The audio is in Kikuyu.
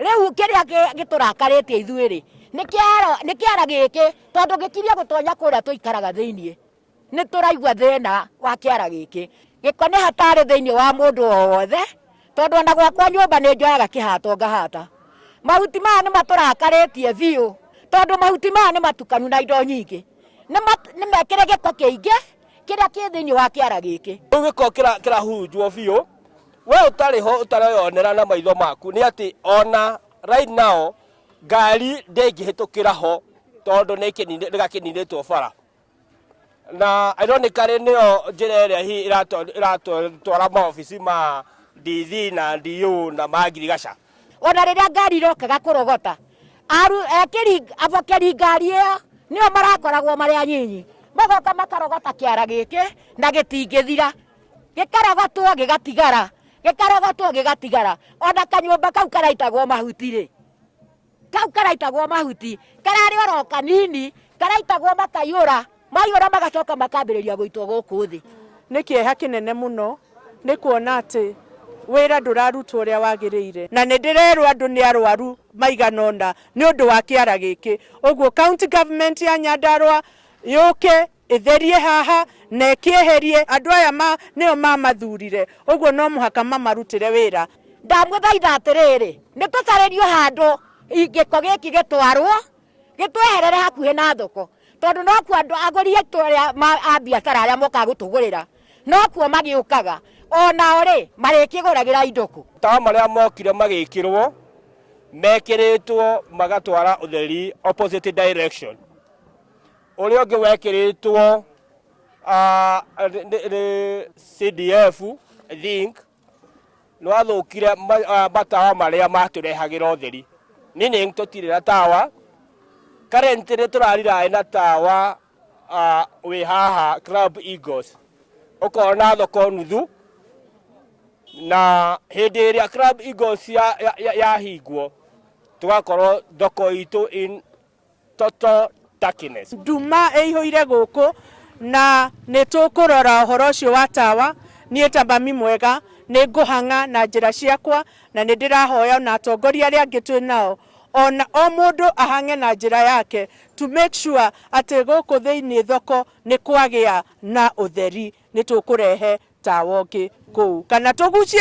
Rĩu kĩrĩa gĩtũrakarĩtie ithuĩ rĩ, nĩ kĩara, nĩ kĩara gĩkĩ, tondũ gĩkirie gũtonya kũrĩa tũikaraga thĩiniĩ. Nĩ tũraigua thĩna wa kĩara gĩkĩ. Gĩko nĩ hatarĩ thĩiniĩ wa mũndũ o wothe, tondũ ona gwakwa nyũmba nĩ njoyaga kĩhato ngahata. Mahuti maya nĩ matũrakarĩtie biũ, tondũ mahuti maya nĩ matukanu na indo nyingĩ. Nĩ mekĩre gĩko kĩingĩ kĩrĩa kĩ thĩiniĩ wa kĩara gĩkĩ. Rĩu gĩko kĩrahurunjwo biũ, we ũtarĩ ho ũtareyonera na maitho maku nĩ atĩ ona right now ngari ndĩngĩhĩtũkĩra ho tondũ nĩ gakĩninĩtwo bara. Na ironically nĩyo njĩra ĩrĩa hihi ĩratwara maobici ma DV na DU na ma ngirigaca. Ona rĩrĩa ngari irokaga kũrogota, ekĩri, abokeri ngari ĩyo nĩo marakoragwo marĩ anyinyi, magoka makarogota kĩara gĩkĩ na gĩtingĩthira, gĩkarogotwo gĩgatigara, gĩkarogotwo gĩgatigara. Ona kanyũmba kau karaitagwo mahuti rĩ, kau karaitagwo mahuti kararĩ oro kanini, karaitagwo makaiyũra, maiyũra magacoka makambĩrĩria gũitwo gũkũ thĩ. Nĩ kĩeha kĩnene mũno nĩ kuona atĩ wĩra ndũrarutwo ũrĩa wagĩrĩire, na nĩ ndĩrerwo andũ nĩ arwaru maigana ũna nĩ ũndũ wa kĩara gĩkĩ. Ũguo county government ya Nyandarua yũke ĩtherie haha na ĩkĩeherie andũ aya nĩo mamathurire, ũguo no mũhaka mamarutĩre wĩra. Ndamũthaitha atĩrĩrĩ, nĩ tũcarĩrio handũ gĩko gĩkĩ gĩtwarwo, gĩtweherere hakuhĩ na thoko, tondũ nokuo andũ agũri aitũ arĩa a biacara arĩa mokaga gũtũgũrĩra, nokuo magĩũkaga, onao rĩ marĩkĩgũragĩra indo kũ? Tawa marĩa mokire magĩkĩrwo, mekĩrĩtwo magatwara ũtheri opposite direction. Ũrĩa ũngĩ wekĩrĩtwo nĩ CDF, I think, nĩ wathũkire matawa marĩa matũrehagĩra ũtheri. Meaning tũtirĩ na tawa, currently tũrarely na tawa wĩ haha Club Eagles, ũkona thoko nuthu, na hĩndĩ ĩrĩa Club Eagles yahingwo, tũgakorwo thoko itũ in total darkness. Nduma ĩihũire gũkũ na nĩ tũkũrora ũhoro ũcio wa tawa. Niĩ ta mami mwega nĩ ngũhang'a na njĩra ciakwa, na nĩ ndĩrahoya ona atongoria arĩa angĩ twĩ nao, ona o mũndũ ahang'e na njĩra yake to make sure atĩ gũkũ thĩinĩ thoko nĩ kwagĩa na ũtheri. Nĩ tũkũrehe tawa ũngĩ kũu kana tũgucie.